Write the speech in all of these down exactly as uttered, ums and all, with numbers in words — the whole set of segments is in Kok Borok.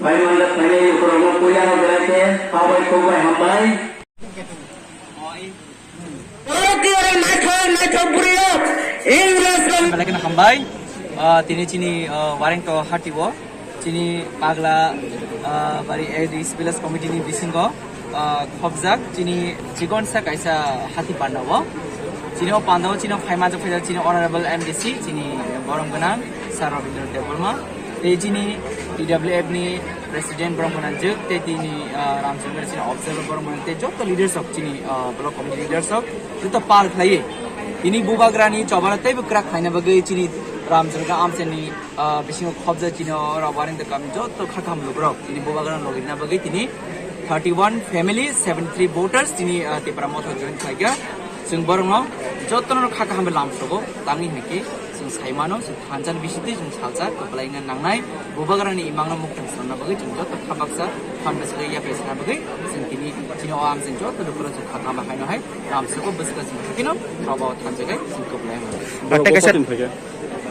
Bai manjak phainai lukurokno puila no belai khe kha bai kok bai hambai. Oro tiyoro naithok naithok bwrwirok English rok. Belai kheno hambai. Ah, tini chini, ah, Warengto hati o chini Pagla, ah, Bari A D C Village Committee ni bisingo, ah, khobjak chini chikonsa kaisa hati panda o. Chini o panda o chini o phai manjak phaijak chini Honorable M D C chini borom gwnang Sir Rabindra Debbarma. Tei chini T W F ni President borom gwnang jwk tei tini, ah, Ramchandra chini observer borom gwnang tei joto leaders rok chini, ah, block committee leaders rok joto par khlaiwi tini bubagrani chobano teibo kwrak khlaina bagwi chini Ramchandra amchani, ah, bisingo khobjak chini o Warengto kami joto kha kaham lukurok tini bubagrano logina bagwi tini thirty one family seventy three voters tini, ah, Tipra Motha join khlaikha. Chwng borokno jotono kha kaham bai lamsogo tangwi hai khe chwng sai mano, chwng thansa ni bisingtwi chwng salsa kwplaina nangnai, bubagrani imangno muktang sonna bagwi chwng joto kha baksa phan bwswk yapri sana bagwi chwng tini chini o amchwng joto lukurok chwng kha kaham bai haino hai lamsogo bwswk chwng hakino robo thansa gai chwng kwplai mano. Tei kaisa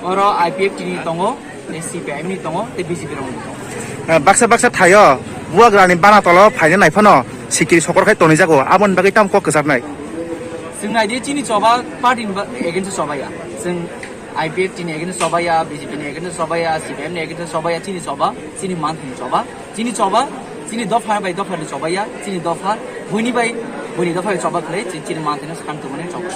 Oro I P F T ni tongo, tei C P I M ni tongo, tei B J P rokni tongo. Ah, baksa baksa thaio bubagrani bana tolo phaina nai phano sikiri sokor khai tonijago, aboni bagwi tamo kok kwcharnai? Chwng naidi chini choba party ni ba-, against choba ya. Chwng I P F T ni against choba ya, B J P ni against choba ya, C P I M ni against choba ya, chini choba, chini manthani choba, chini choba, chini dopha bai dopha ni choba ya, chini dopha, buini bai, buini dopha bai choba khlai, chi-, chini manthani santu mani choba.